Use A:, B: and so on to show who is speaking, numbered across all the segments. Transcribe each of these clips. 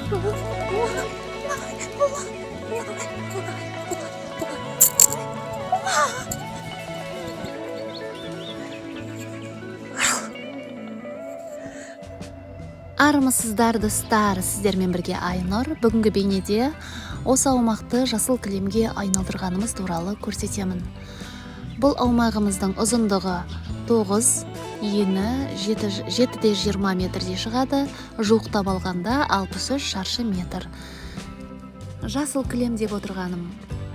A: Армысыздар, достар! Сіздермен бірге Айнұр. Бүгінгі бейнеде осы аумақты жасыл кілемге айналдырғанымыз туралы көрсетемін. Бұл аумағымыздың ұзындығы 9, ені 7,20 метрдей шығады, жуықтап алғанда 63 шаршы метр. Жасыл кілем деп отырғаным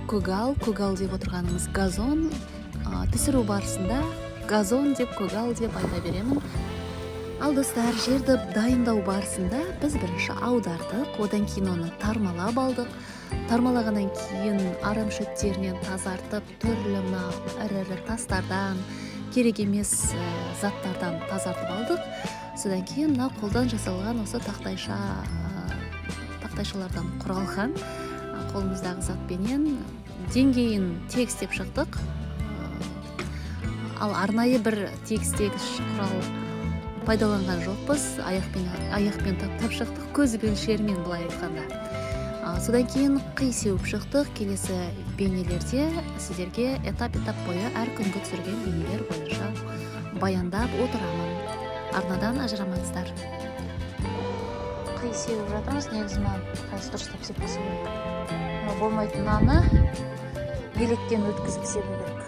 A: көгал, көгал деп отырғанымыз газон. Түсіру барысында газон деп, көгал деп айта беремін. Ал достар, жерді дайындау барысында біз бірінші аудардық, одан кейін оны тармалап алдық. Тармалағаннан кейін арам шөптерінен тазартып, түрлі мына ірі-ірі тастардан, керек емес заттардан тазартып алдық. Содан кейін мына қолдан жасалған осы тақтайшалардан құралған қолымыздағы затпенен деңгейін тегістеп шықтық. Ал арнайы бір тегістегіш құрал пайдаланған жоқпыз, аяқпен таптап шықтық, көз өлшермен былай айтқанда. Содан кейін қи сеуіп шықтық. Келесі бейнелерде сіздерге этап-этап бойы әр күнгі түсірген бейнелер бойынша баяндап отырамын. Арнадан ажырамаңыздар.
B: Қи сеуіп жатырмыз. Негізі мына қайсы дұрыстап сепкісі керек. Мына болмайтын мынаны електен өткізіп себу керек.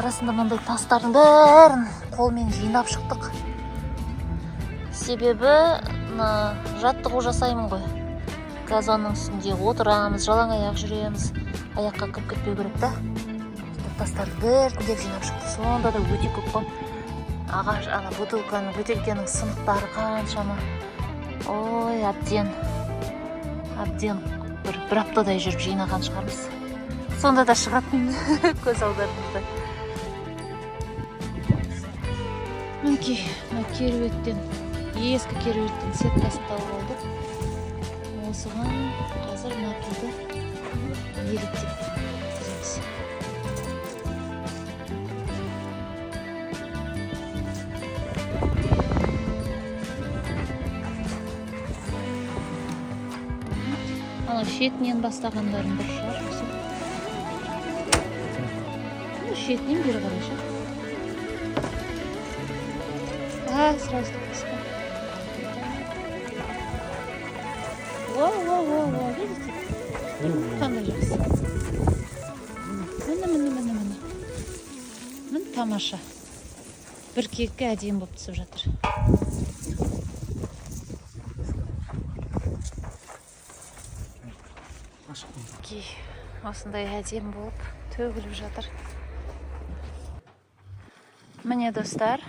B: Арасында мынандай тастардың бәрін қолмен жинап шықтық. Себебі мына жаттығу жасаймын ғой. Газонның үстінде отырамыз, жалаң аяқ жүреміз. Аяққа кіріп кетпеу керек та. Тастарды біртіндеп жинап шықтық. Сонда да өте көп қой. Ағаш, ана бутылканың, бөтелкенің сынықтары қаншама. Ой, әбден бір аптадай жүріп жинаған шығармыз. Сонда да шығатын көз алдарымызда. Мінекей, мына кереуеттен, ескі кереуеттің сеткасын тауып алдық. Осыған қазір мына қиды еліктеп өткіземіз. Анау шетінен бастағандарың дұрыс шығар, осы. Шетінен бері қарай ше. А, сразу так. Воу, воу, воу, воу, видите? Қандай жақсы. Міне, міне, міне, міне. Міне тамаша. Бір кекке әдемі болып түсіп жатыр. Мінекей, осындай әдемі болып төгіліп жатыр. Міне, достар,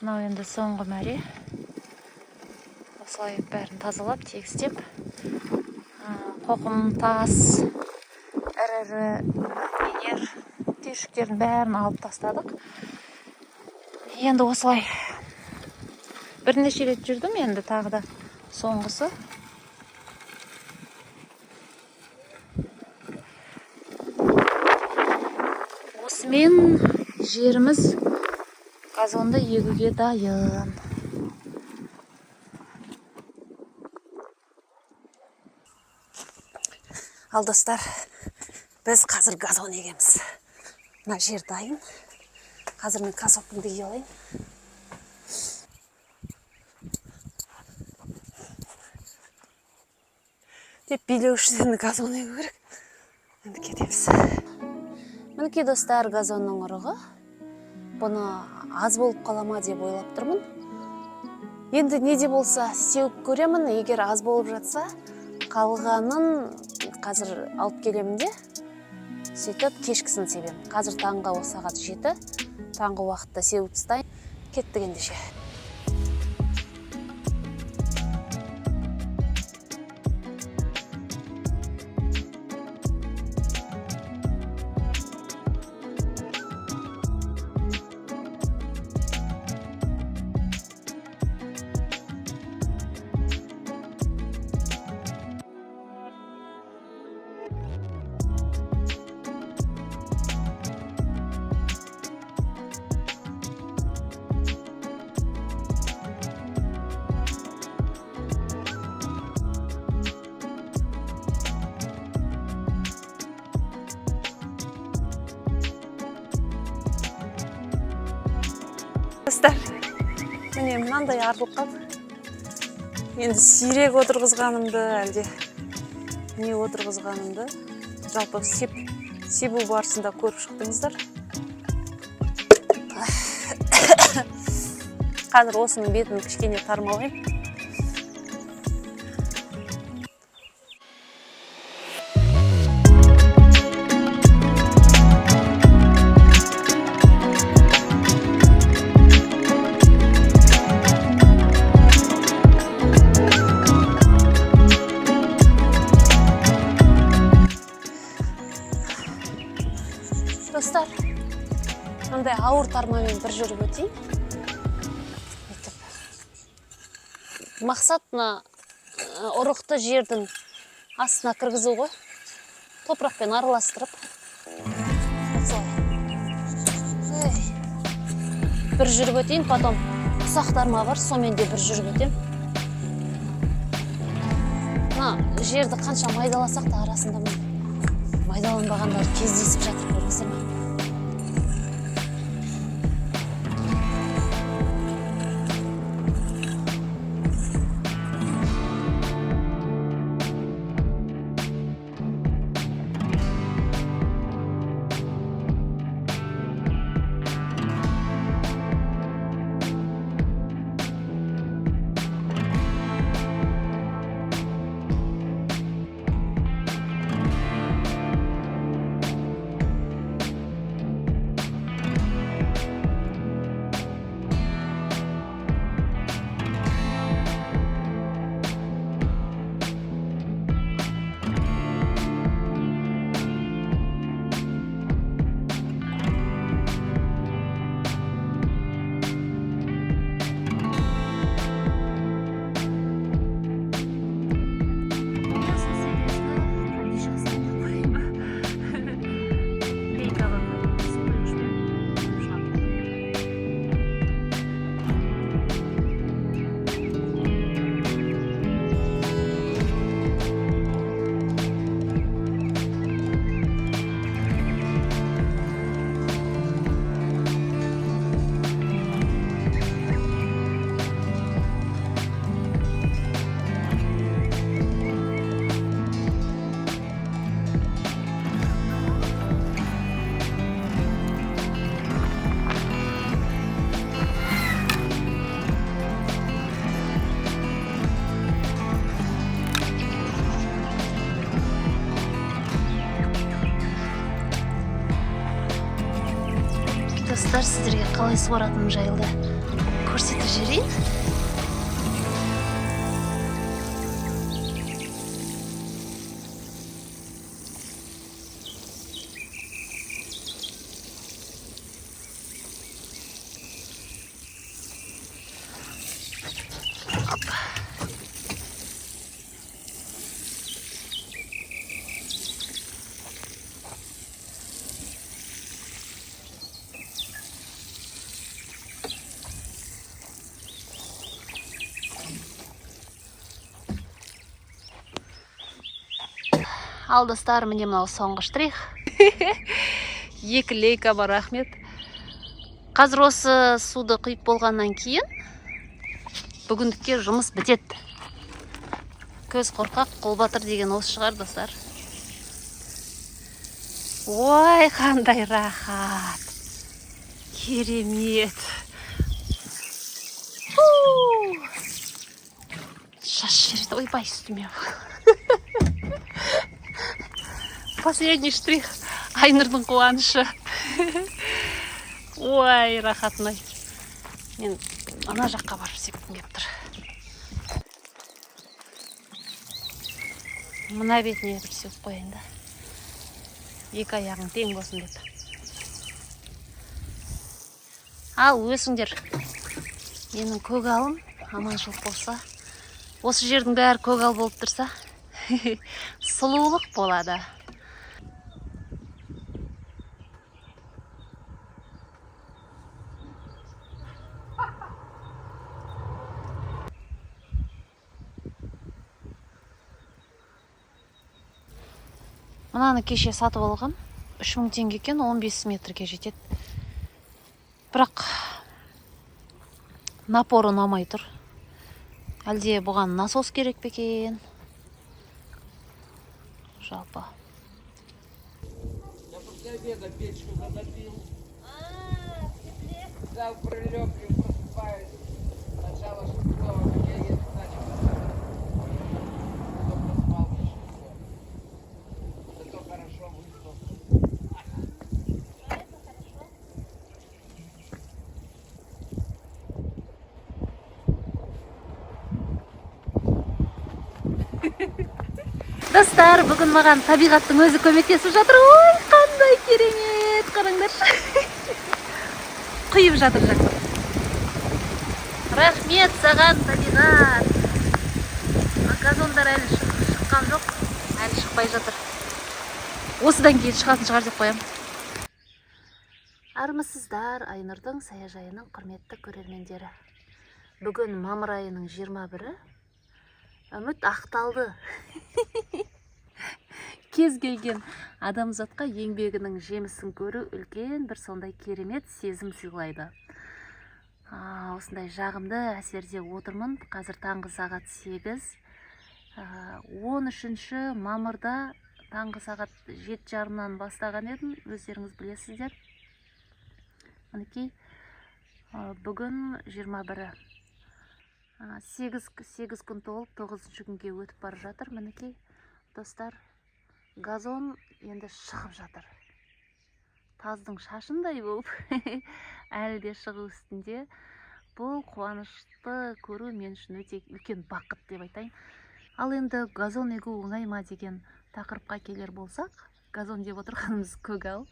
B: мынау енді соңғы мәре. Осылай бәрін тазалап, тегістеп, қоқым, тас, ірі-ірі нелер, түйіршіктердің бәрін алып тастадық. Енді осылай бірнеше рет жүрдім, енді тағы да соңғысы. Осымен жеріміз газонды егуге дайын.
A: Ал достар, біз қазір газон егеміз. Мына жер дайын. Қазір мен кроссовкамды киіп алайын. Деп билеу үшін енді газон егу керек. Енді кетеміз. Мінекей, достар, газонның ұрығы. Бұны аз болып қала ма деп ойлап тұрмын. Енді не де болса сеуіп көремін. Егер аз болып жатса, қалғанын қазір алып келемін де, сөйтіп кешкісін себемін. Қазір таңғы сағат 7, таңғы уақытта сеуіп тастайын. Кеттік ендеше.
C: Міне, мынандай арылып қалды. Енді сирек отырғызғанымды, әлде не отырғызғанымды, жалпы себу барысында көріп шықтыңыздар. Қазір осының бетін кішкене тармалаймын. Достар, мындай ауыр тармамен бір жүріп өтейін. Бүйтіп. Мақсат мына ұрықты жердің астына кіргізу ғой, топырақпен араластырып. Осылай. Эй. Бір жүріп өтейін, потом ұсақ тарма бар, сонымен де бір жүріп өтемін. Мына жерді қанша майдаласақ та, арасында міне майдаланбағандар кездесіп жатыр, көрдіңіздер ме? Достар, сіздерге қалай суаратыным жайлы көрсетіп жіберейін. Ал, достар, міне, мынау соңғы штрих. Екі лейка бар, рахмет. Қазір осы суды құйып болғаннан кейін бүгіндікке жұмыс бітеді. Көз қорқақ, қол батыр деген осы шығар, достар. Ой, қандай рахат, керемет! Фу! Шашып жібереді, ойбай, үстіме. Последний штрих, Айнұрдың қуанышы. Ой, рахатын ай! Мен ана жаққа барып сепкім келіп тұр. Мына бетіне бір сеуіп қояйын да, екі аяғың тең болсын деп. Ал, өсіңдер, менің көгалым. Аманшылық болса, осы жердің бәрі көгал болып тұрса, сұлулық болады. Мынаны кеше сатып алғам, 3000 теңге екен, 15 метрге жетеді. Бірақ
B: Напоры ұнамай тұр. Әлде бұған насос керек пе екен? Жалпы.
D: Я после обеда печку затопил. Взял, прилег и просыпаюсь. Начало шестого, как я еду начал. Потом проспал еще все. Зато хорошо выспался.
B: Достар, бүгін маған табиғаттың өзі көмектесіп жатыр. Ой, қандай керемет! Қараңдаршы. Құйып жатыр жаңбыр. Рахмет саған, табиғат. А газондар әлі шыққан жоқ. Әлі шықпай жатыр. Осыдан кейін шығатын шығар деп қоямын. Армысыздар, Айнұрдың саяжайының құрметті көрермендері. Бүгін мамыр айының 21-і. Үміт ақталды. Кез келген адамзатқа еңбегінің жемісін көру үлкен бір сондай керемет сезім сыйлайды. Осындай жағымды әсерде отырмын. Қазір таңғы сағат 8. 13 мамырда таңғы сағат 7:30-нан бастаған едім, өздеріңіз білесіздер. Мінекей, бүгін 21-і. 8 күн толып, 9 күнге өтіп бара жатыр. Мінекей, достар, газон енді шығып жатыр. Таздың шашындай болып әлі де шығу үстінде. Бұл қуанышты көру мен үшін өте үлкен бақыт деп айтайын. Ал енді газон егу оңай ма деген тақырыпқа келер болсақ, газон деп отырғанымыз көгал.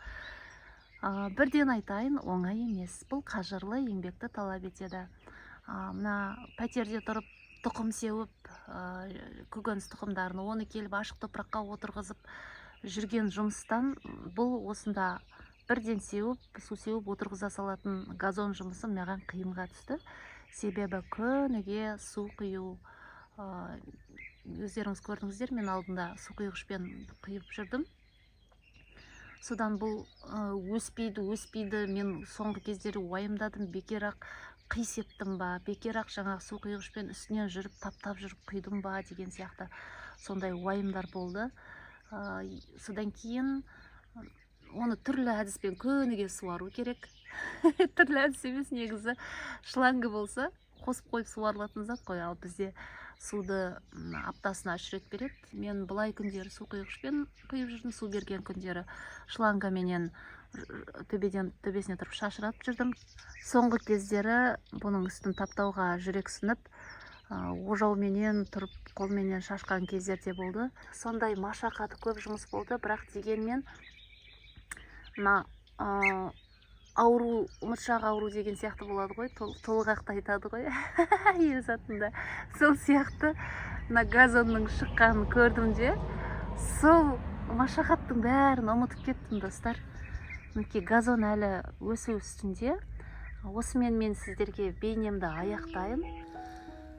B: Бірден айтайын, оңай емес. Бұл қажырлы еңбекті талап етеді. Мына пәтерде тұрып тұқым сеуіп, көкөніс тұқымдарын, оны келіп ашық топыраққа отырғызып жүрген жұмыстан бұл осында бірден сеуіп, су сеуіп отырғыза салатын газон жұмысы маған қиынға түсті. Себебі күніге су құю, өздеріңіз көрдіңіздер, мен алдында су құйғышпен құйып жүрдім. Содан бұл өспейді, өспейді. Мен соңғы кездері уайымдадым, бекер-ақ қи септім ба, бекер-ақ жаңағы су құйғышпен үстінен жүріп, таптап жүріп құйдым ба деген сияқты сондай уайымдар болды. Содан кейін оны түрлі әдіспен күніге суару керек. Түрлі әдіс емес, негізі шлангі болса қосып қойып суарылатын зат қой. Ал бізде суды аптасына 3 рет береді. Мен былай күндері су құйғышпен құйып жүрдім, су берген күндері шлангаменен төбеден төбесіне тұрып шашыратып жүрдім. Соңғы кездері бұның үстін таптауға жүрексініп, ожауменен тұрып қолменен шашқан кездер де болды. Сондай машақаты көп жұмыс болды, бірақ дегенмен мына ауру, ұмытшақ ауру деген сияқты болады ғой, толғақты айтады ғой ел затында. Сол сияқты мына газонның шыққанын көрдім де, сол машақаттың бәрін ұмытып кеттім, достар. Мінекей, газон әлі өсу үстінде. Осымен мен сіздерге бейнемді аяқтайын.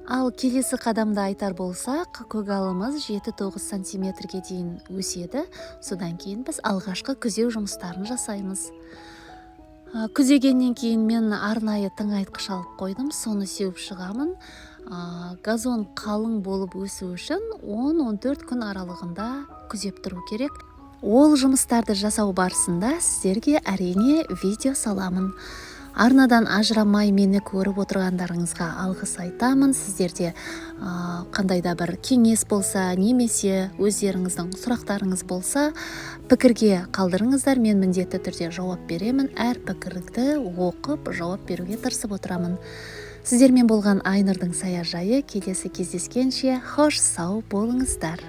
B: Ал келесі қадамда айтар болсақ, көгалымыз 7-9 сантиметрге дейін өседі. Содан кейін біз алғашқы күзеу жұмыстарын жасаймыз. Күзегеннен кейін мен арнайы тыңайтқыш алып қойдым, соны сеуіп шығамын. Газон қалың болып өсу үшін 10-14 күн аралығында күзеп тұру керек. Ол жұмыстарды жасау барысында сіздерге әрине видео саламын. Арнадан ажырамай мені көріп отырғандарыңызға алғыс айтамын. Сіздерде қандай да бір кеңес болса, немесе өздеріңіздің сұрақтарыңыз болса, пікірге қалдырыңыздар. Мен міндетті түрде жауап беремін. Әр пікірді оқып, жауап беруге тырысып отырамын. Сіздермен болған Айнұрдың саяжайы. Келесі кездескенше хош сау болыңыздар.